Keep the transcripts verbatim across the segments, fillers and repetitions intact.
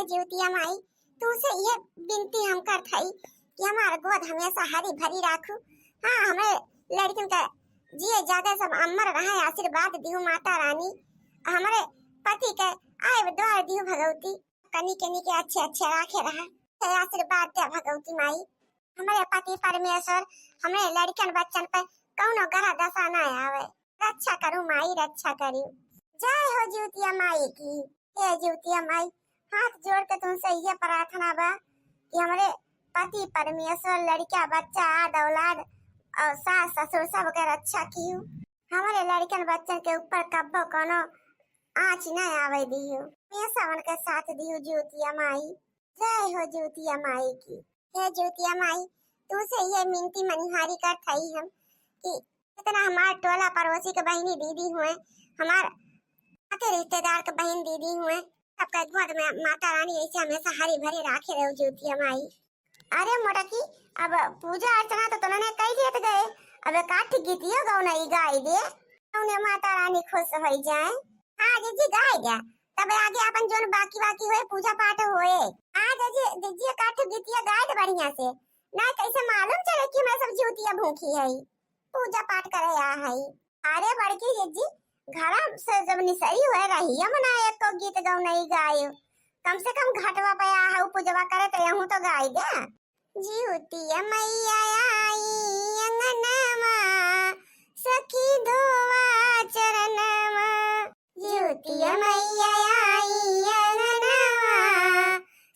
जीवतिया माई, तुमसे ये विनती हम करत हई कि हमार गोद हमेशा हरी भरी राखू। हाँ, हमरे लड़कन का जिए जागे सब अमर रहे, आशीर्वाद दिहू माता रानी। हमरे पति के आए द्वार दिहू भगवती, कनी कनी के अच्छे अच्छे राखे रहा, ते आशीर्वाद दे भगवती माई। हमरे पति परमेश्वर हमरे लड़कन बच्चन पे कौनो ग्रह दशा ना आवे, रक्षा करू माई, रक्षा करू। जय हो जीवतिया माई की। हे जीवतिया माई, हाथ जोड़ के तुमसे ये प्रार्थना बा कि हमरे पति परमेश्वर, लड़का बच्चा, आद औलाद और सास ससुर सबके रक्षा किहू। हमरे लड़कन बच्चन के ऊपर कब्बो कोनो आँच न आवे दिहू, हमेशा उनके साथ दिहू जीवतिया माई। जय हो जीवतिया माई की। हे जीवतिया माई, तुमसे ये मिनती मनिहारी करत हई हम कि जितना हमार टोला पड़ोसी के बहिनी दीदी हुए, हमार नाते रिश्तेदार के बहिन दीदी हुए, सबके गोद में माता रानी ऐसे हमेशा हरी भरी राखे रहो जीवतिया माई। अरे मोटकी, अब पूजा अर्चना तो तोनने कई देत गए, अब एक आठ गीतियो गौनई गाई दे, तौने माता रानी खुश होई जाए। हाँ जीजी, गाई दे, तब आगे अपन जोन बाकी बाकी होए, पूजा पाठ होए। हाँ जीजी, जीजी एक आठ गीतिया गाई दे बढ़िया से, ना कैसे मालूम चले कि मैं सब जीवतिया भूखी है, पूजा पाठ करे आ है। अरे बड़की जीजी, घरा से जब निसरी हुए रही, हम ना एको गीत गौनई गाए, कम से कम घटवा पे आ हऊ पूजवा करे तो यहू तो गाई दे। जीवतिया मैया आई अंगनवा, सखी धोवा चरणवा। जीवतिया मैया आई अंगनवा,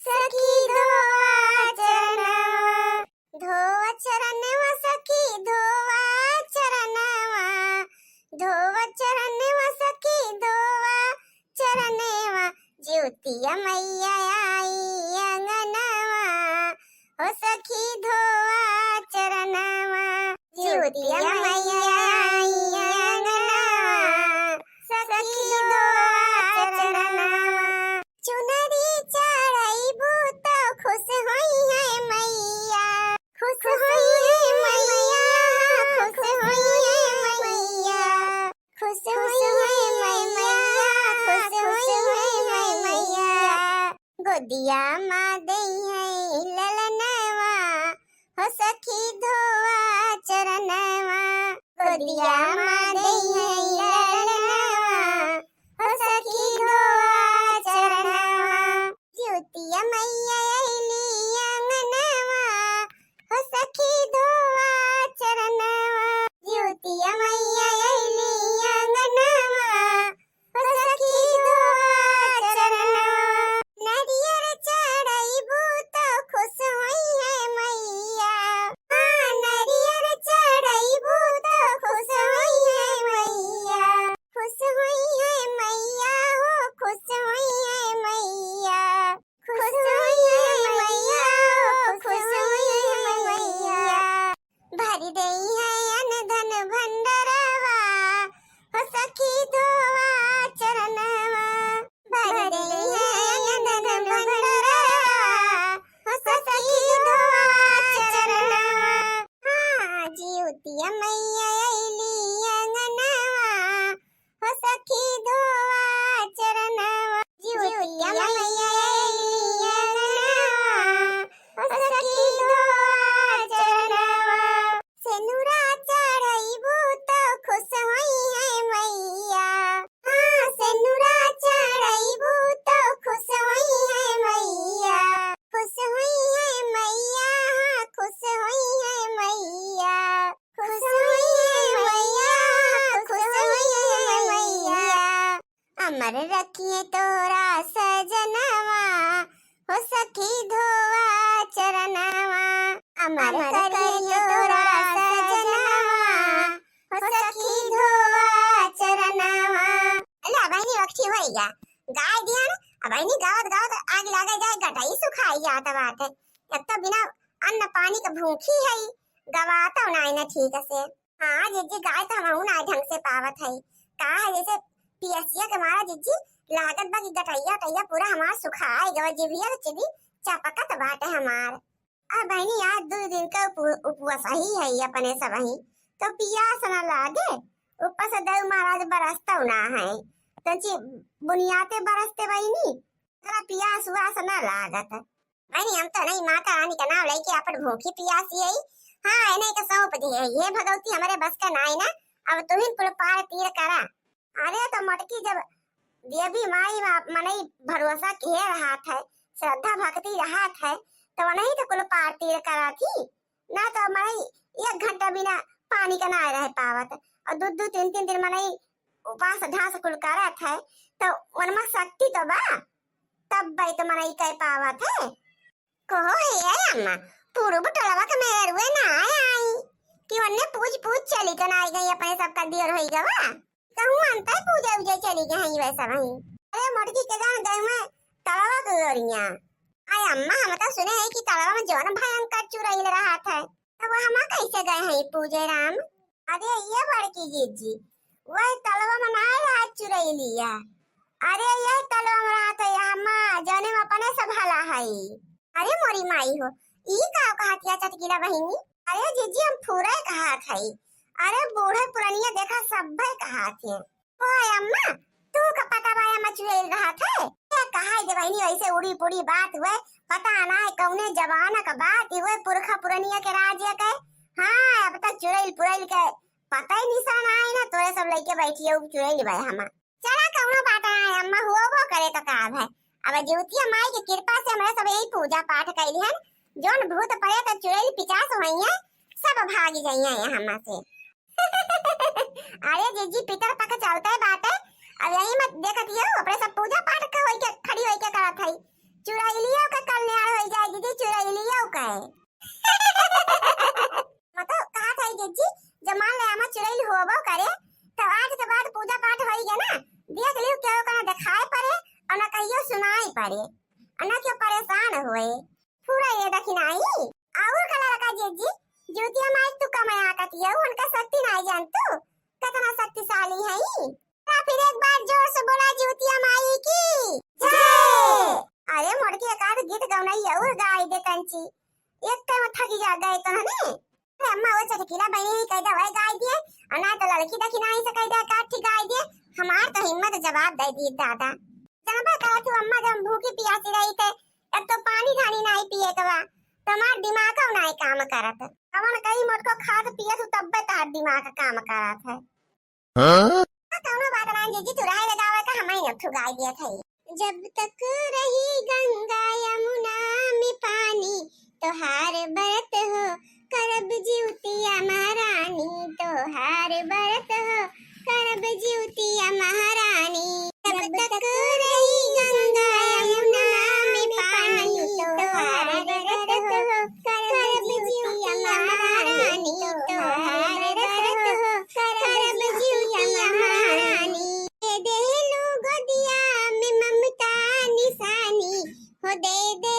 सखी धोवा चरणवा। धोवा चरणवा सखी धोवा चरणवा, धोवा चरणवा सखी धोवा चरणवा। जीवतिया मैया आई अंगनवा, ओ सखी धोवा चरणवा। जीवतिया मैया आई अंगनवा, सखी धोवा चरणवा। चुनरी चढ़ैबू तो खुश होई है मैया, खुश होई है मैया, खुश होई है मैया, खुश होई है मैया, खुश होई है मैया। गोदिया मा दई है ललनवा, हो सखी धोवा चरणवा। गोदिया मा दई है ललनवा, हो सखी धोवा चरणवा। जीवतिया मैया अइली अंगनवा, हो सखी धोवा चरणवा। जीवतिया मैया अइली अंगनवा, हो सखी धोवा चरणवा। नरियर चढ़ैबू तो खुश होई है मैया। हाँ, नरियर चढ़ैबू तो खुश होई है मैया। खुश होई है मैया हो, खुश होई है मैया। खुश होई है मैया हो, खुश होई है मैया। भरि देई है अन धन भंडरवा, हो सखी धोवा चरणवा। भरि देई है अन धन भंडरवा, हो सखी धोवा चरणवा। हाँ, जीवतिया मैया अइली अंगनवा, हो सखी धोवा चरणवा। जीवतिया मैया अइली अंगनवा, हो सखी धोवा चरणवा। सेनुरा चढ़ैबू तो खुश होई है मैया। हाँ, सेनुरा चढ़ैबू तो खुश होई है मैया। खुश होई है मैया, हाँ, खुश होई है मैया। खुश होई है मैया, खुश होई है मैया। अमर रखिए तोरा सजनवा, हो सखी धोवा चरणवा। अमर करिए तोरा सजनवा, हो सखी धोवा चरणवा। अल्लाह बहिनी, वक्ठी होई गया, गाय दिया ना। अब बहिनी गावत गावत आग लागे जाए, गटई सुखाई जात बाटे। एक तो बिना अन्न पानी के भूखी है, गवाता ना है ना ठीक से। हाँ जीजी, गाय तो हमहू ना ढंग से पावत है। का है जैसे पियसिया के मारा जीजी, लागत बा कि गटैया टैया पूरा हमार सुखाई गवा, जिभिया के चिदी चपकत बाटे हमार। अब बहिनी आज दो दिन का उपु-, उपवास ही है अपने सब ही, तो पियास ना लागे। ऊपर से देव महाराज बरसतौ ना है, तो जी बुनियाते बरसते बहिनी। तोरा पियास उआस ना लागत। बहिनी, हम तो नहीं माता रानी का नाम लेके अपन भूखी पियासी है। हाँ, इन्हें के सौंप दिए। ये भगवती हमरे बस का नाई ना, अब तुहिन कुल पार तीर करा। अरे तो मोटकी, जब देवी माई मा-, मनई भरोसा किहे रहत है, श्रद्धा भक्ति रहत है, तो वनही तो कुल पार तीर करा थी। ना तो मनई एक घंटा बिना पानी का ना रह पावत, और दू दू तीन तीन दिन मनई उपास ढांस कुल करत है, तो उनमा शक्ति तो बा, तब भाई तो मनई कह पावत है। कहो हे अम्मा, पूरब टोलवा के मेहरुए ना आई कि ओन्ने पूछ पूछ चली तो ना आई गई, अपने सबका दियर होई गवा। कहूँ अंतर पूजा उजा चली गई है वैसा वहीं। अरे मोटकी के जान गए हुए तलवा के ओरिया। आय अम्मा, हम तो सुने है कि तलवा में जौन भयंकर चुड़ैल रहत है, तो वो हमा कैसे गए हैं पूजे राम? अरे ये बड़की जीजी, वही तलवा में ना रहत चुड़ैलिया। अरे ये तलवा में रहत है अम्मा, जौने में अपने सब हला है। अरे मोरी माई हो, ई का कहत या चटकीला बहिनी? अरे जीजी, हम फूरे कहत हई। अरे बूढ़े पुरनिया देखा सब्भे कहत है। ओए अम्मा, तू का पता बा अम्मा चुड़ैल रहत है? ये कहाई दे बहिनी, ऐसे उड़ी पुड़ी बात हुए, पता ना है कौने जमाना का बात हुए, पुरखा पुरनिया के राज के। हाँ, अब तक चुड़ैल पुड़ैल के पता ही निशान आए ना, तोरे सब लइके बैठी है, उ चुड़ैल बा हमा। चला, कौनो बात ना है अम्मा, हुआ वो करे तो का है। अब जीवतिया माई के कृपा से हमरे सब यही पूजा पाठ कैली हन, जौन भूत प्रेत चुड़ैल पिचास होई है, सब भाग जाइए यहाँ से। अरे जीजी, पितर पख चलते बाटे, अब यही मत देखत हियो, अपने सब पूजा पाठ का होई के, खड़ी होई के करत हई। चुड़ैलियो के कल्याण होई जाए जीजी, चुड़ैलियो के। मतलब कहा था जीजी, जब मान ले हमार चुड़ैल होबो करे, तो आज के बाद पूजा पाठ होई गया ना, देख लियो केहू का ना दिखाई पड़े और ना कहियो सुनाई पड़े और ना केहू परेशान होए। पूरा ये दखिनाई। और का लड़का जीजी, ज्योतिया माई तू कमाया कतिया, उनका शक्ति नहीं जान तू, कितना शक्तिशाली है। तो फिर एक बार जोर से बोला, ज्योतिया माई की जय। अरे मोटकी, एक आध गीत गौनाई और गाई दे तंची, एक टाइम थकी जा गए तो हने। अरे अम्मा, वो चटकीला बहिनी ही कह दे, वही गाई दिए, और ना तो लड़की दखिनाई से कह दे, काठी गाई दिए। हमार तो हिम्मत जवाब दे दी दादा। जनबा करा तू अम्मा, जब भूखी पियासी रही थे, एक तो पानी धानी नहीं पिए के बा, तो हमार दिमाग नहीं काम करत। कवन कई मोटको खात पियत हूँ, तब्बे तहार दिमाग काम करत है। हाँ? कौनो बात ना जीजी, चुराए ले जावे का, हम ही ठुगाई दिए थे। जब तक रही गंगा यमुना में पानी, तोहार बरत हो, करब जिउतिया महारानी, तोहार बरत हो, करब जिउतिया महारानी। जब तक रही गंगा यमुना में पानी, तोहार बरत हो, करब जिउतिया महारानी, तोहार बरत हो, करब जिउतिया महारानी। दे देहलू गोदिया में ममता निशानी, हो दे दे